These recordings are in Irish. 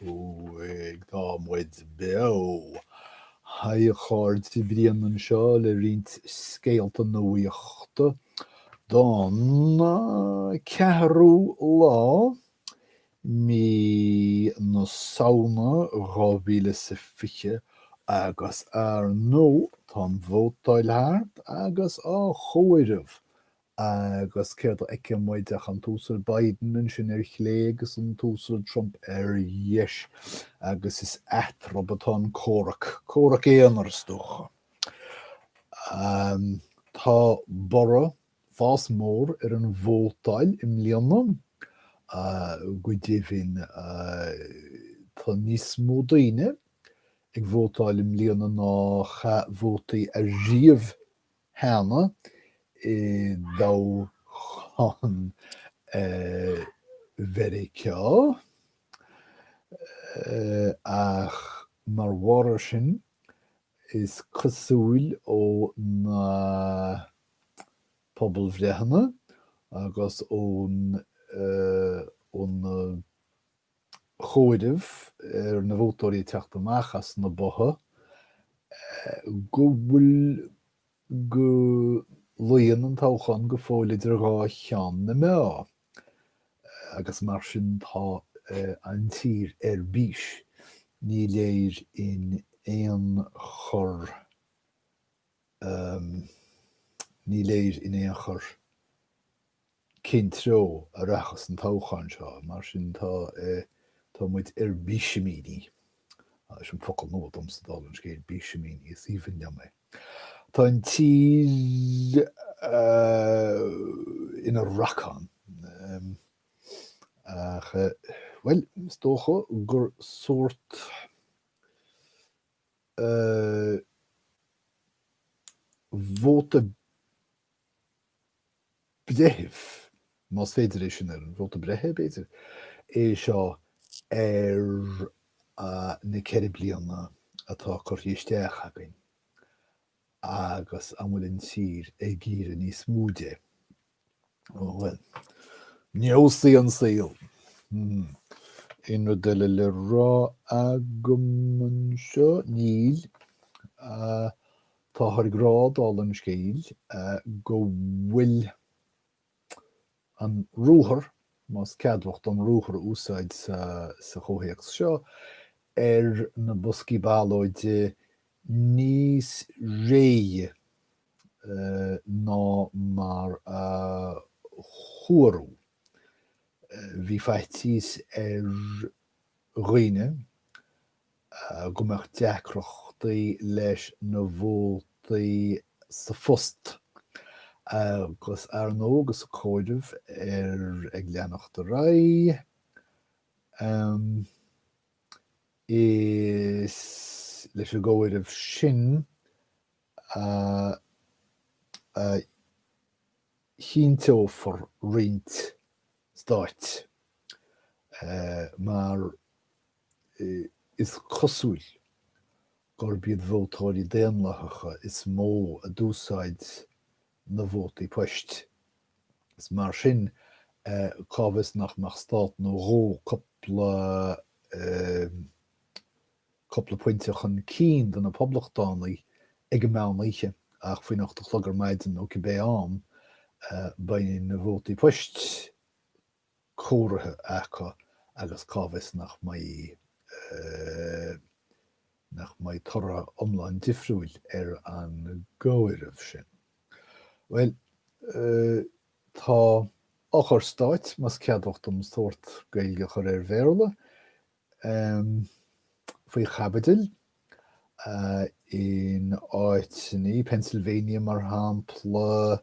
5, tá muid beo! Haigh a chairde, Brian anseo le roinnt scéalta nuachta don ceathrú lá mí na Samhna 2020 agus ar ndóigh tá an vótáil thart agus á chomhaireamh Agus céard a fheiceann muid ach an tUasal Biden ansin ar chlé agus an tUasal Trump ar dheis agus is eatarthu atá an comhrac, comhrac aonair is dócha. Tá borradh, fás mór ar an vótáil i mbliana, go deimhin tá níos mó daoine ag vótáil i mbliana ná chaith vótaí ariamh cheana i dtoghchán Mheiriceá, ach mar bharr air sin, is cosúil ó na pobalbhreitheanna agus ó na chomhaireamh ar na vótóirí ag teacht amach as na botha go bhfuil go luíonn an toghchán go fóill idir dhá cheann na meá agus mar sin tá an tír ar bís. Ní léir in aon chor ní léir in aon chor cén treo a rachas an toghchán seo, mar sin tá, tá muid ar bísimíní. Sin focal nua domsa, dála an scéil, bísimíní, is aoibhinn liom é. Tá an tír ina racán. Ach, bhuel, is dócha gur sórt vóta breithimh, más féidir é sin a rá, vóta breithe, b'fhéidir, é seo ar na 4 bliana atá curtha isteach againn agus an bhfuil an tír ag iarraidh níos mó de? Bhuel, neosfaidh an saol. Aon rud eile le rá agam anseo? Níl. Táthar ag rá, dála an scéil, go bhfuil an ruathar, más ceadmhach dom ruathar a úsáid sa chomhthéacs seo, ar na boscaí ballóide níos réidhe ná mar a chuaradh. Bhí faitíos ar dhaoine go mbeadh deacrachtaí leis na vótaí sa phost agus ar ndóigh agus an comhaireamh ar ag leanacht ar aghaidh is leis an gcomhaireamh sin a chinnteofar roinnt stáit mar Is cosúil gurb iad vótóirí Daonlathacha is mó a d'úsáid na vótaí poist. Is mar sin, cá bhfios nach mbeadh stát nó dhó cúpla cúpla pointe chun cinn do na Poblachtánaigh ag an meán oíche, ach faoin 8 a chlog ar maidin nó cibé am, beidh na vótaí poist comhairithe acu agus cá bhfios nach mbeidh nach mbeidh toradh iomlán difriúil ar an gcomhaireamh sin. Bhuel, tá eochair stáit, más ceadmhach dom sórt Gaeilge a chur ar Bhéarla, faoi chaibidil in áiteanna, Pennsylvania mar shampla,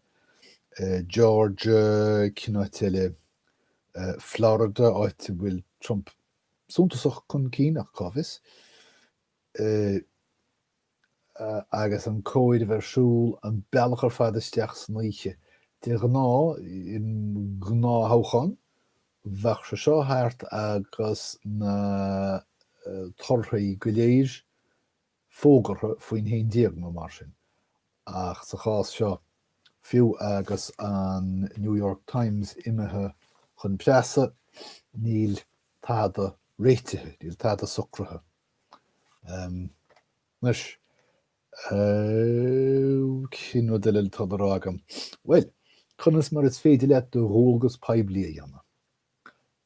Georgia, cén áit eile, Florida, áit a bhfuil Trump suntasach chun cinn ach cá bhfios. agus an comhaireamh ar siúl an bealach ar fad isteach san oíche. De ghnáth, i ngnáth-thoghchán, bheadh sé seo thart agus na torthaí go léir fógartha faoin haon déag nó mar sin, ach sa chás seo, fiú agus an New York Times imithe chun preasa, níl tada. réitithe, níl tada socraithe. Anois, cén rud eile atá le rá agam? Bhuel, conas mar is féidir leat do dhualgas poiblí a dhéanamh?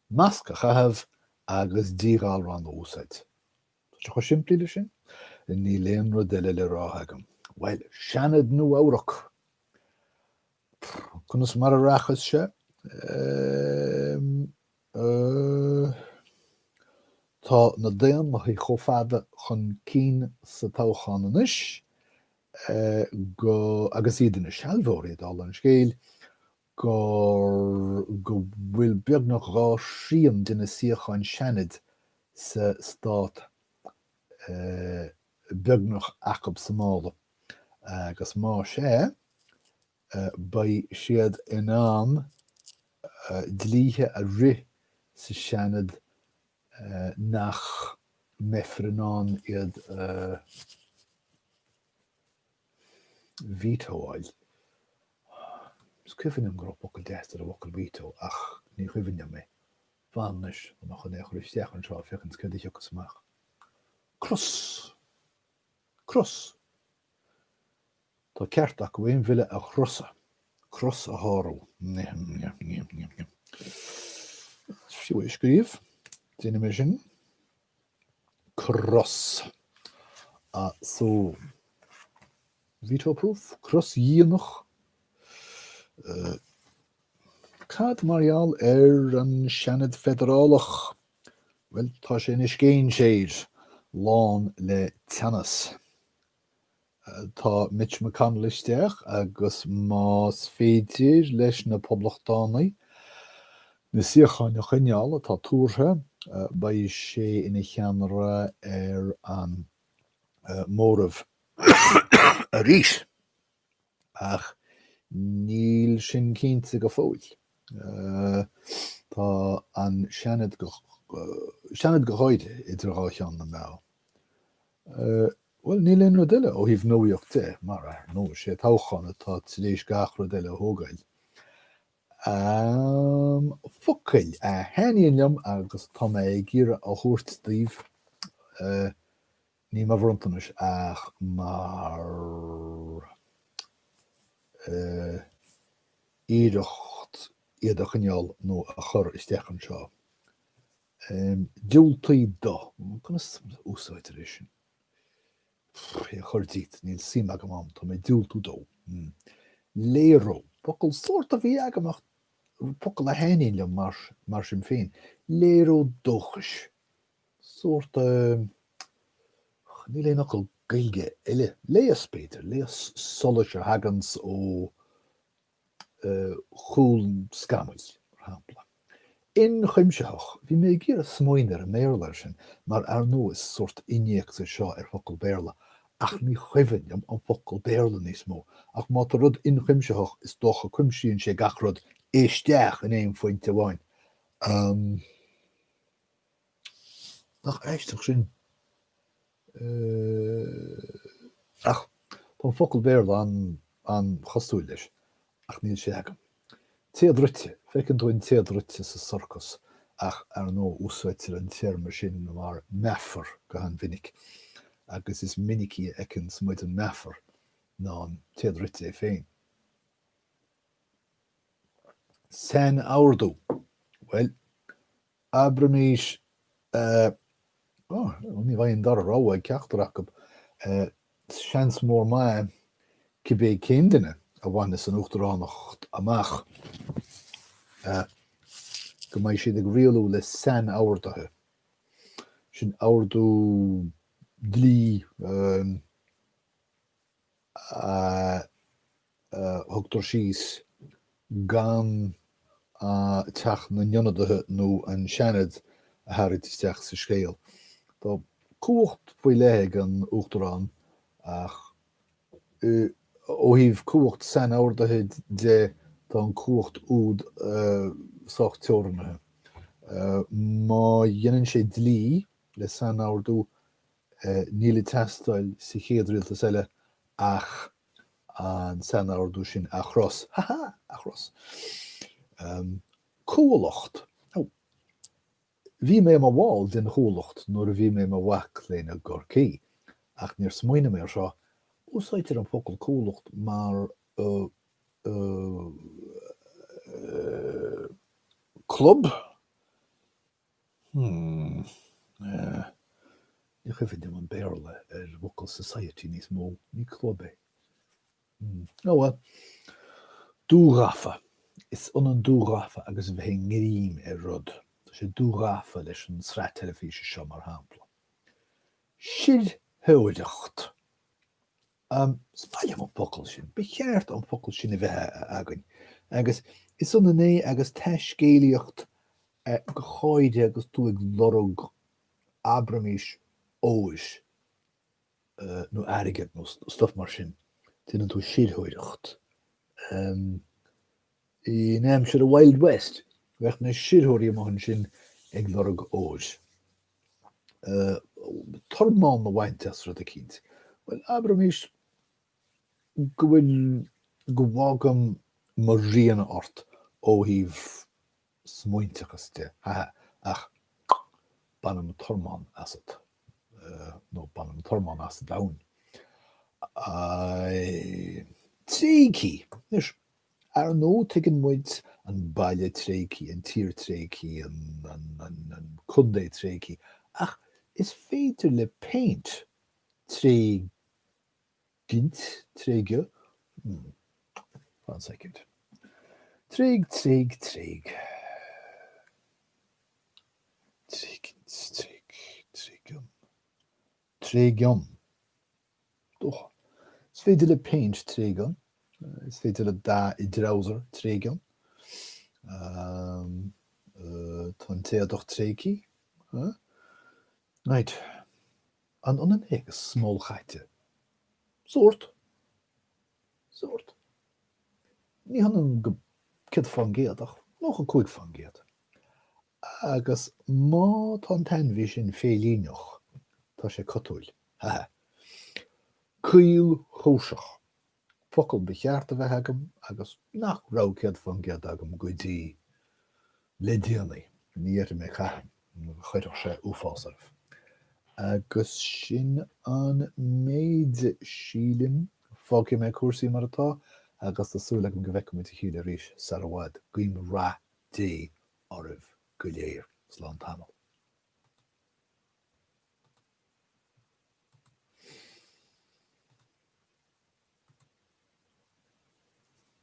Masc a chaitheamh agus díghalrán a úsáid. Tá sé chomh simplí le sin. Níl aon rud eile le rá agam. Bhuel, Seanad Nua-Eabhrac! Conas mar a rachas sé? Tá na Daonlathaigh chomh fada chun cinn sa toghchán anois go, agus iad ina sealbhóirí, dála an scéil, gur go bhfuil beagnach 2 thrian de na suíocháin Seanaid sa stát beagnach acu sa mála. Agus más ea, beidh siad in ann dlíthe a rith sa Seanad nach mbeifear in ann iad a veto-áil. Is cuimhin liom go raibh focal deas ar an bhfocal veto ach ní cuimhin liom é. Fan anois, tá mé chun é a chur isteach anseo féachaint céard a thiocfas amach. Cros! Cros! Tá ceart acu aon bhille a chrosadh, cros a shárú. Is fiú é a scríobh. Déanfaidh mé sin. Cros. So, veto proof? Crosdhíonach? Cad mar gheall ar an Seanad Feidearálach? Bhuel, tá sé ina scéinséir, lán le teannas. Tá Mitch McConnell isteach agus más féidir leis na Poblachtánaigh na suíocháin a choinneáil atá tuartha, beidh sé ina cheannaire ar an móramh arís. Ach níl sin cinnte go fóill. Tá an Seanad go Seanad go háirithe idir dhá cheann na meá. Bhuel, níl aon rud eile ó thaobh nuaíocht de, mar, ar ndóigh, is é toghchán atá tar éis gach rud eile a thógáil. Focail a thaitníonn liom agus atá mé ag iarraidh a thabhairt daoibh, ní mar bhronntanais ach mar iarracht iad a choinneáil nó a chur isteach anseo. Diúltaigh do. Conas a úsáidtear é sin? É a chur díot, níl suim agam ann, tá mé ag diúltú dó. Léiriú. Focal sórt a bhí agam ach focal a thaitníonn liom mar sin féin. Léiriú dóchais. Sórt níl aon fhocal Gaeilge eile. Léas, b'fhéidir. Léas solais a thaganns ó chúl scamaill, mar shampla. Ionchuimsitheach, bhí mé ag iarraidh smaoineamh ar an mBéarla air sin, mar ar ndóigh is sórt innéacs é seo ar focal Béarla, ach ní cuimhin liom an focal Béarla níos mó. Ach má tá rud ionchuimsitheach, is dócha cuimsíonn sé gach rud isteach in aon phointe amháin. Nach aisteach sin? Ach tá an focal Béarla an-chosúil leis, ach níl sé agam. Téad rite, feiceann tú an téad rite sa sorcas, ach ar ndóigh úsáidtear an téarma sin mar meafar go han-mhinic, agus is minicí a fheiceanns muid an meafar ná an téad rite é féin. Sainordú, bhuel, Abraimís, ní bheidh an dara rogha ag ceachtar acu, seans mór maith cibé cén duine a bhainfeas an uachtaránacht amach, go mbeidh siad ag rialú le sainorduithe. Sin ordú dlí a thugtar síos gan Teach na nIonadaithe nó an Seanad a tharraingt isteach sa scéal. Tá cumhacht faoi leith ag an Uachtarán ach ó thaobh cumhacht sainordaithe de tá an cumhacht úd sách teorannaithe. Má dhéanann sé dlí le sainordú Níl ag teastáil sa chéad rialtas eile ach an sainordú sin a chros. Ha ha! A chros. Cuallacht. Bhí mé i mo bhall den Chuallacht nuair a bhí mé i mo mhac léinn i gCorcaigh, ach níor smaoinigh mé air seo, úsáidtear an focal Cuallacht mar club? Hmm. Ní cuimhin liom an Béarla ar an bhfocal society níos mó, ní club é. Hmm. Oh well. Dúghafa. Is ionann dúghafa agus a bheith i ngreim ar rud. Tá sé dúghafa leis an tsraith teilifíse seo, mar shampla. Sirtheoireacht. Is maith liom an focal sin. Ba cheart an focal sin a bheith againn. Agus is ionann é agus taiscéalaíocht go háirithe agus tú ag lorg, abraimis, óir nó airgead nó stuff mar sin. Déanann tú sirtheoireacht. In aimsir an Wild West, bheadh na sirtheoirí amuigh ansin ag lorg óir. Tormán a bhaint as rud eicínt. Bhuel, abraimis go bhfuil, go bhfágaim mo rian ort ó thaobh smaointeachas de, haha, ach bainim tormán asat, nó bainim tormán as an domhan. Tréigthí! Anois, Ar ndóigh, tuigeann muid an baile tréigthí, an tír tréigthí, an contae tréigthí, ach is féidir le péint tréigint, tréigeadh, hmm, fan soicind. Tréig, tréig, tréig. Tréigint, tréig, tréigeann. Tréigeann. Dócha. Is féidir le péint tréigean. Is féidir le dath i dtreabhsar tréigean. Tá an t-éadach tréigthí. Right. An ionann é agus smól chaite? Sórt. Sórt. Ní hionann go 100% ach 95%. Agus má tá an t-ainmhí sin féilíneach, tá sé cotúil. Haha. Caolchúiseach. Focal ba cheart a bheith agam agus nach raibh 100% agam go dtí le déanaí. Ní dhéarfaidh mé cathain, nó chuirfeadh sé uafás oraibh. Agus sin an méid, sílim. Fágfaidh mé cúrsaí mar atá agus tá súil agam go bhfeicfidh muid a chéile arís sar i bhfad. Guím rath Dé oraibh go léir. Slán tamall.